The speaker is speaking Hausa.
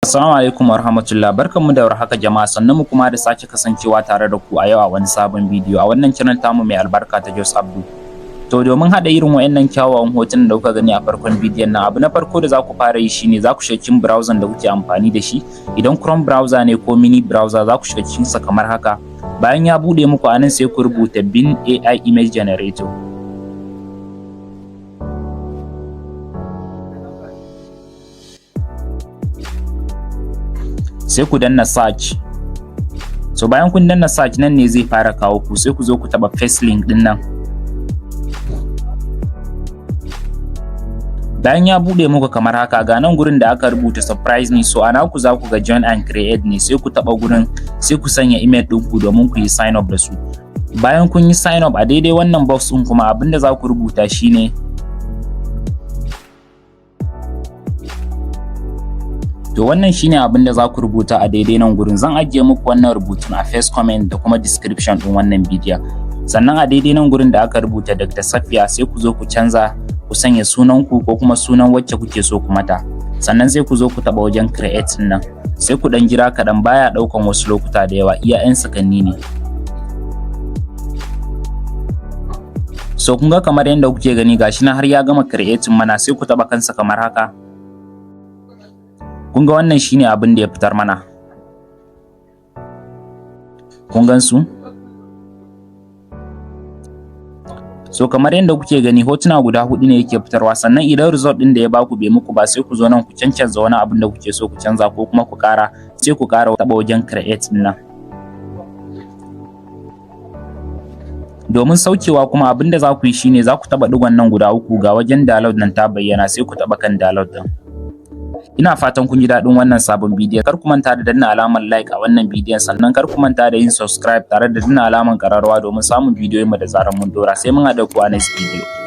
Assalamu alaikum warahmatullah, barkanmu da warhaka jama'a, sannan mu kuma da sake kasancewa tare da ku a yau a wani sabon bidiyo a wannan channel tamu mai albarka ta Jos Abdu. To, domin haɗa irin wayannan kyawawan hotunan da kuka gani a farkon bidiyon nan, abu na farko da za ku fara yi shine za ku shiga cikin browser da kuke amfani da shi. Idan Chrome browser ne ko mini browser, za ku shiga cikin sa kamar haka. Bayan ya buɗe muku, anan sai ku rubuta Bing AI Image Generator. Sai ku danna search. So bayan kun danna search, nan ne zai fara kawo ku. Sai ku zo ku taba first link din nan. Bayan ya bude muku kamar haka, ga nan gurin da aka rubuta "surprise me". So ana ku za ku ga "join and create" ne. Sai ku taba gurin, sai ku sanya email ɗinku domin ku yi sign up da su. Bayan kun yi sign up, a daidai wannan box ɗin kuma abinda za ku rubuta shine. To, wannan shine abin da za ku rubuta a daidai nan gurin. Zan ajiye muku wannan rubutun a first comment da kuma description ɗin wannan bidiyon. Sannan a daidai nan gurin da aka rubuta Dr. Safiya, sai ku zo ku canza, ku sanya sunanku ko kuma sunan wacce kuke so ku mata. Sannan sai ku zo ku taɓa wajen create nan. Sai ku ɗan jira kaɗan, baya ɗaukan wasu lokuta da yawa, iya 'yan sakanni ne. So kun ga kamar yadda kuke gani, gashi nan har ya gama creating mana. Sai ku taɓa kansa kamar haka. Kun ga wannan shine abin da ya fitar mana. Kun gan su? So kamar yadda kuke gani, hotuna guda hudu ne yake fitarwa. Sannan idan result din da ya baku bai muku ba, sai ku zo nan ku cancanza wani abin da kuke so ku canza ko kuma ku kara. Sai ku kara taba wajen create din nan. Domin saukewa kuma, abin da za ku yi shine za ku taba digon nan guda uku. Ga wajen download nan ta bayyana, sai ku taba kan download din. Ina fatan kun ji daɗin wannan sabon bidiyon. Kar ku manta da danna alamar like a wannan bidiyon, sannan kar ku manta da yin subscribe tare da danna alamar ƙararrawa domin samun bidiyoyinmu da zarar mun dora. Sai mun haɗa ku a next video.